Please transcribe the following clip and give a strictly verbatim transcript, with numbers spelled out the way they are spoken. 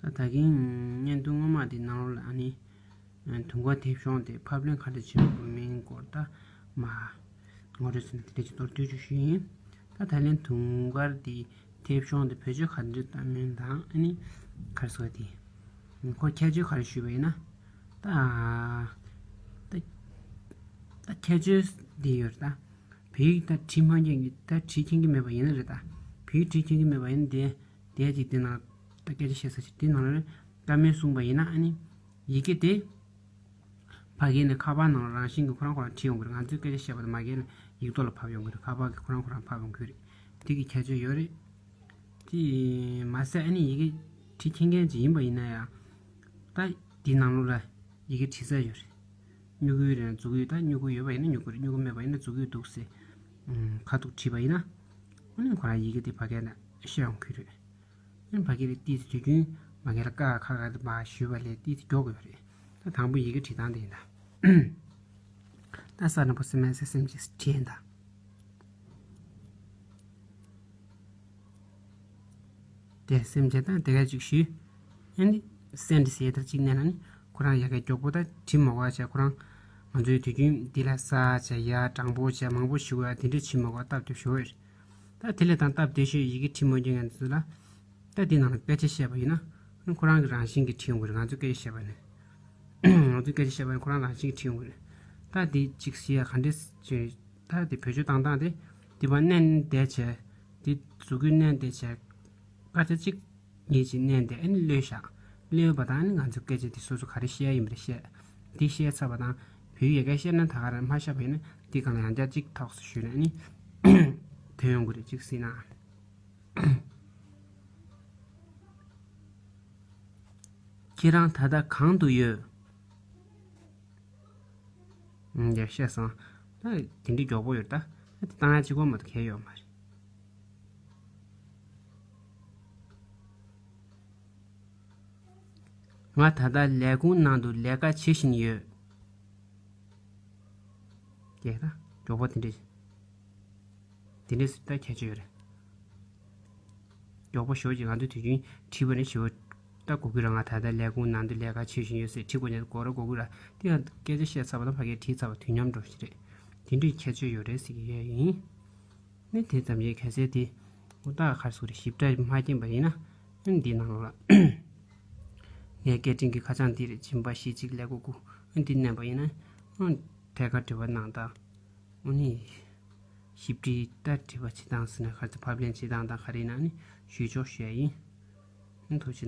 ད་ད་གིན་བརྙན་ཐུང་སྔོན་མ་དེ་ནང་ལོགས་ལ་ཨ་ནི་དུང་དཀར་དེབ་གཞུང་དེ་ཕབ་ལེན་ག་འདྲ་བྱེད་དགོས་མིན་སྐོར་ད་མ་ངོ་སྤྲོད་ཟེར་ན་དེ་འདྲ་ཅིག་མདོར་བསྡུས་ཅིག་ཞུས་ཡིན། ད་ད་ལན་དུང་དཀར་དེ་དེབ་གཞུང་དེ་བེད་སྤྱོད་ག་འདྲ་བཏང་མིན་དང་ཨ་ནི་ག་རེ་ཟེར་དེ་ཁོ་ཁྱད་ཆོས་ག་རེ་ཞུས་པ་ཡིན་ན། ད་ད་ད་ཁྱད་ཆོས་དེ་ཡོད་རེད་ད། བོད་ཡིག་ད་བྲིས་མ་མཁན་གྱི་ད་བྲིས་མཁན་གྱི་མེད་པ་ཡིན་ན་རེད་ད། བོད་ཡིག་བྲིས་མཁན་གྱི་མེད་པ་ཡིན་ན་དེ་དེ་ཅིག་དེ་ནང་ད་སྐད་ཆ་བཤད་ས་ཞིག་དེ་ནང་ལ་བཀའ་མོལ་གསུངས་པ་ཡིན་ན་ཨ་ནི་ཡི་གེ་དེ་ཕ་གི་ནས་ཁ་པར་ནང་རང་བཞིན་གྱིས་ཁོ་རང་ཁོ་རང་བྲིས་ཡོང་གི་རེད། ང་ཚོས་སྐད་ཆ་བཤད་པ་དང་མ་གི་ནས་ཡིག་ཐོག་ལ་ཕབ་ཡོང་གི་རེད། ཁ་པར་གྱིས་ཁོ་རང་ཁོ་རང་ཕབ་ཡོང་གི་རེད། དེ་གི་ཁྱད་ཆོས་ཡོད་རེད། དེ་མ་ཟད་ཨ་ནི་ཡི་གེ་བྲིས་མཁན་མཁན་ཅིག་ཡིན་པ་ཡིན་ན་ཡང་ད་དེའི་ནང་ལོགས་ལ་ཡི་གེ་བྲིས་ས་ཡོད་རེད། སྨྱུ་གུ་ཡོད་རེད་ན་འཛུགས་ཡོད། ད་སྨྱུ་གུ་ཡོད་པ་ཡིན་ན་སྨྱུ་གུ་རེད། སྨྱུ་གུ་མེད་པ་ཡིན་ན་འཛུགས་ཡོད་འདུག་ཟེར་ཁ་ཐུག་བྲིས་པ་ཡིན་ན་ཨ་ནི་ཁོ་རང་ཡི་གེ་དེ་ཕ་གི་ནས་ཤེས་ཡོང་གི་རེད། ཨ་ནི་ཕ་གི་ལ་ཏོག་ཙམ་དུས་རྒྱུན་མ་གི་ལ་ཀ་ཁ་ག་དེ་མ་ཞུས་པ་ལས་ཏོག་ཙམ་མགྱོགས་དགོས་རེད། ད་དང་པོ་ཡི་གེ་བྲིས་སྟངས་དེ་ཡིན་ད། ད་ས་རིན་པོ་སེམས་མེད་སེམས་ཀྱིས་བྲིས་ཡིན་ད། དེ་སེམས་ཅན་དང་དེ་ག་ཅིག་ཞུས། ཨ་ནི་སེན་ཌི་ཟེར་ཡ་དེར་གཅིག་མནན་ན་ནི་ཁོ་རང་ཡ་གའི་མགྱོགས་པོ་ད་བྲིས་མ་དགོས་བྱས་ཁོ་རང་ང་ཚོའི་དུས་རྒྱུན་འདི་ལ་ས་བྱས་ཡ་དྲང་པོ་བྱས་མང་པོ་ཞུ་བ་དེ་འདྲ་བྱེད་མ་དགོས་སྟབས་བདེ་ཞུ་བ་རེད། ད་དེ་ལས་དང་སྟབས་བདེ་ཤོས་ཡི་གེ་བྲིས་མ་མཁན་ང་ཚོ་ལ་ད་འདི་ནང་ལ་སྐད་ཆ་བཤད་པ་ཡིན་ན་ཁོ་རང་གི་རང་བཞིན་གྱིས་བྲིས་ཡོང་གི་རེད། ང་ཚོས་སྐད་ཆ་བཤད་པ་ནི་ང་ཚོས་སྐད་ཆ་བཤད་པ་ནི་ཁོ་རང་རང་བཞིན་གྱིས་བྲིས་ཡོང་གི་རེད། ད་འདི་གཅིག་ཞུ་ཡ་ག་འདྲས་ད་དེ་བེད་སྤྱོད་བཏང་སྟངས་དེ་དེ་བ་མནན་བསྡད་བྱས། དེ་མཛུབ་གུ་མནན་བསྡད་བྱས། སྐར་ཆ་གཅིག་གཉིས་ཅིག་མནན་ཏེ་ཨ་ནི་གློད་བཞག་གློད་པ་དང་ཨ་ནི་ང་ཚོ་སྐད་ཆ་དེ་སོ་སོ་ག་རེ་བཤད་ཡ་ཡིན་པ་རེད་བཤད། དེ་བཤད་ཚར་བ་དང་བོད་ཡིག་ཡ་གིར་བཤད་ན་ད་ག་རང་མ་བཤད་པ་ཡིན་ན་དེ་སྒང་ལ་ཡང་བསྐྱར་གཅིག་ཐོགས་སུ་ཞུས་ན་ཨ་ནི་ཐོན་ཡོང་གི་རེད། གཅིག་ཟེར་ན། ཁྱེད་རང་ད་ལྟ་གང་དུ་ཡོད། ཨང་། ཡ་བཤད་སོང་། ད་དེ་འདྲའི་མགྱོགས་པོ་ཡོད་ད། ད་དེ་བཏང་ཡ་གཅིག་པོ་མ་གཏོགས་གང་ཡང་ཡོད་མ་རེད། ང་ད་ལྟ་ལས་ཁུངས་ནང་དུ་ལས་ཀ་བྱེད་བཞིན་ཡོད། ཀྱེ་ད་མགྱོགས་པོ་དེ་འདྲ། དེ་འདྲས་སུ་ད་ཁྱད་ཆོས་ཡོད་རེད། མགྱོགས་པོ་ཞེ་པོ་ཅིག་ང་ཚོས་དུས་རྒྱུན་བྲིས་པ་ནི་ཞེ་པོ་ད་གོ་གི་ར། ང་ད་ལྟ་ལས་ཁུངས་ནང་དུ་ལས་ཀ་བྱེད་བཞིན་ཡོད་ཟེར་བྲིས་དགོས་ཉེན་གོ་ར་གོ་གི་ར། དེ་ཡང་སྐད་ཆ་བཤད་ཚར་བ་དང་ཕ་གིར་བྲིས་ཚར་བ་དུས་མཉམ་འགྲོ་ཞིག་རེད། དེ་འདྲའི་ཁྱད་ཆོས་ཡོད་རེད་ཟེར་གི་ཡོད་ཡིན། ནི་དེ་ཙམ་ཡོད། གལ་སྲིད་དེ་འུ་ད་ག་རེ་ཟེར་དགོས་རེད། ཞིབ་ཕྲ་མ་མཁྱེན་པ་ཡིན་ན་ཨ་འདི་ནང་ལོགས་ལ་ངའི་སྐད་འཕྲིན་གྱི་ཁ་བྱང་འདི་རེད། སྦྱིན་པ་གཞིས་བྱེས་ཀླད་ཀོར་དགུ། ཨ་འདི་མནན་པ་ཡིན་ན་ཨ་ཐད་ཀར་འབྲེལ་བ་གནང་སྟངས། ཨ་ནི་ཞིབ་ཕྲའི་ལྟ་དྲི་བ་བྱེད་སྟངས་ཟེར་ན་ག་ཚོད་ཕབ་ལེན་བྱེད་སྟངས་དང་ག་རེ་ཡིན་ན་ཨ་ནི་ཞུས་ཆོག་ཞུ་ཡ་ཡིན། ཨ་ཐུགས་རྗེ་ཆེ།